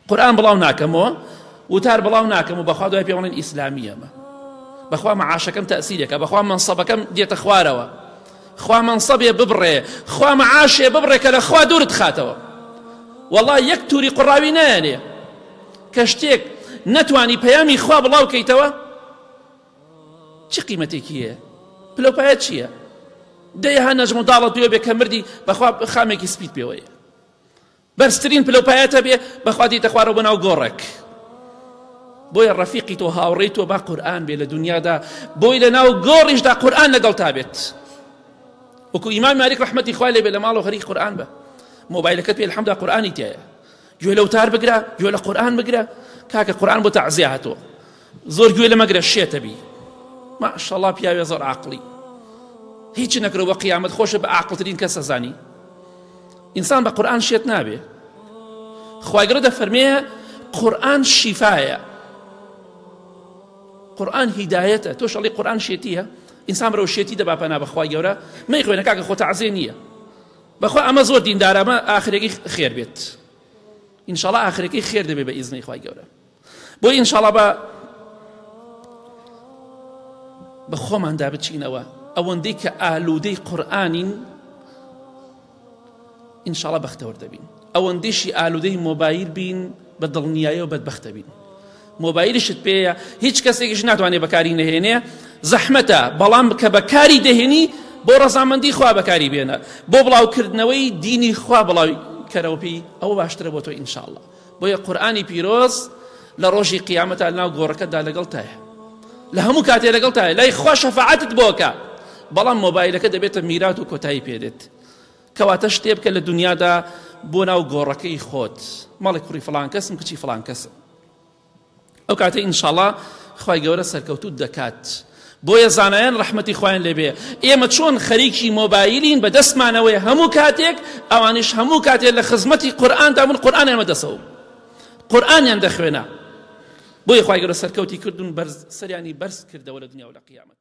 قورئان بڵاو ناکەمەوە وتار بڵاو ناکەم و بەخوا دوای پێ بڵێن ئیسلامیەمە بەخوا معاشەکەم تەسیرێکە بەخوا مەنسەبەکەم دێتە خوارەوە خوا مەنسەبێ ببڕێ خوا معاشێ ببڕێ کە لە خوا دوورت خاتەوە وەڵا یەک توری قوڕاوی نایەنێ کە شتێک نەتوانی پەیامی خوا بڵاو کەیتەوە چ قیمەتێکی هەیە پلەپایە چییە؟ دەیەها نەجم و داڵت پێوە بێ کە مردی بەخوا خامێکی سپیت پێوەیە بەرزترین پلە و پایەت هەبێ بەخوا دێیتە خوارەوە بۆ ناو گۆڕێک بۆیە ڕەفیقی تۆ هاوڕێی تۆ با قورئان بێ لە دنیادا بۆی لە ناو گۆڕیشدا قورئان لەگەڵ تا بێت وەکو ئیمام مالک ڕەحمەتی خوای لێ بێ لە ماڵەوە خەریکی قورئان بە مۆبایلەکەت پێ الحمدا قورئانی تایە گوێ لە وتار بگرە گوێ لە قورئان بگرە کاکە قورئان بۆ تەعزیە هاتووە زۆر گوێ لە مەگرە شێتە بی ماشەڵا پیاوێ زۆر عاقڵی هیچ نەکرەوە بە قیامەت خۆشە بە عاقڵترین کەس ئەزانی ئینسان بە قورئان شێت نابێ خوای گەورە دەفەرمێ قورئان شیفایە قورئان هیدایەتە تۆ شەڵی قورئان شێتیە ئینسان بەرەو شێتی دەبا پەنا بەخوای گەورە مەیخوێنە کاکە خۆ تەعزێ نییە بەخوا ئەمە زۆر دیندارە ئەمە ئاخرێکی خێر بێت ئینشاڵا ئاخرەکەی خێر دەبێ بە ئیزنی خوای گەورە بۆ ئینشاڵا بە بە خۆماندا بچینەوە ئەوەندەی کە ئالوودەی قورئانین ئینشاڵا بەختەوەر دەبین ئەوەندەیشی ئالوودەی مۆبایل بین بە دڵنیایەوە بەدبەختە بین مۆبایلیشت پێیە هیچ کەسێکیش ناتوانێت بەکاری نەهێنێ زەحمەتە بەڵام کە بەکاری دەهێنی بۆ ڕەزامەندی خوا بەکاری بێنە بۆ بڵاوکردنەوەی دینی خوا بڵاوی کەرەوە پێی ئەوە باشترە بۆ تۆ ئینشاءاللە بۆیە قورئانی پیرۆز لە ڕۆژی قیامەتا لەناو گۆڕەکەتدا لەگەڵتایە لە هەموو کاتێ لەگەڵتایە لای خوا شەفاعەتت بۆکە بەڵام مۆبایلەکە دەبێتە میرات و کۆتایی پێدێت کەواتە شتێ بکە لە دنیادا بۆ ناو گۆڕەکەی خۆت مەڵێ کوڕی فڵان کەسم کچی فڵان کەسم ئەو کاتە ئینشاڵا خوای گەورە سەرکەوتوت دەکات بۆیە زانایان ڕەحمەتی خوایان لێبێ ئێمە چۆن خەریکی مۆبایلین بە دەستمانەوەی هەموو کاتێک ئەوانیش هەموو کاتێک لە خزمەتی قورئاندا بوون قورئانیان بەدەستەوە قورئانیان دەخوێنا بۆیە خوای گەورە سەرکەوتی کردون بەرز سەریانی بەرز کردەوە لە دنیا و لە قیامەت.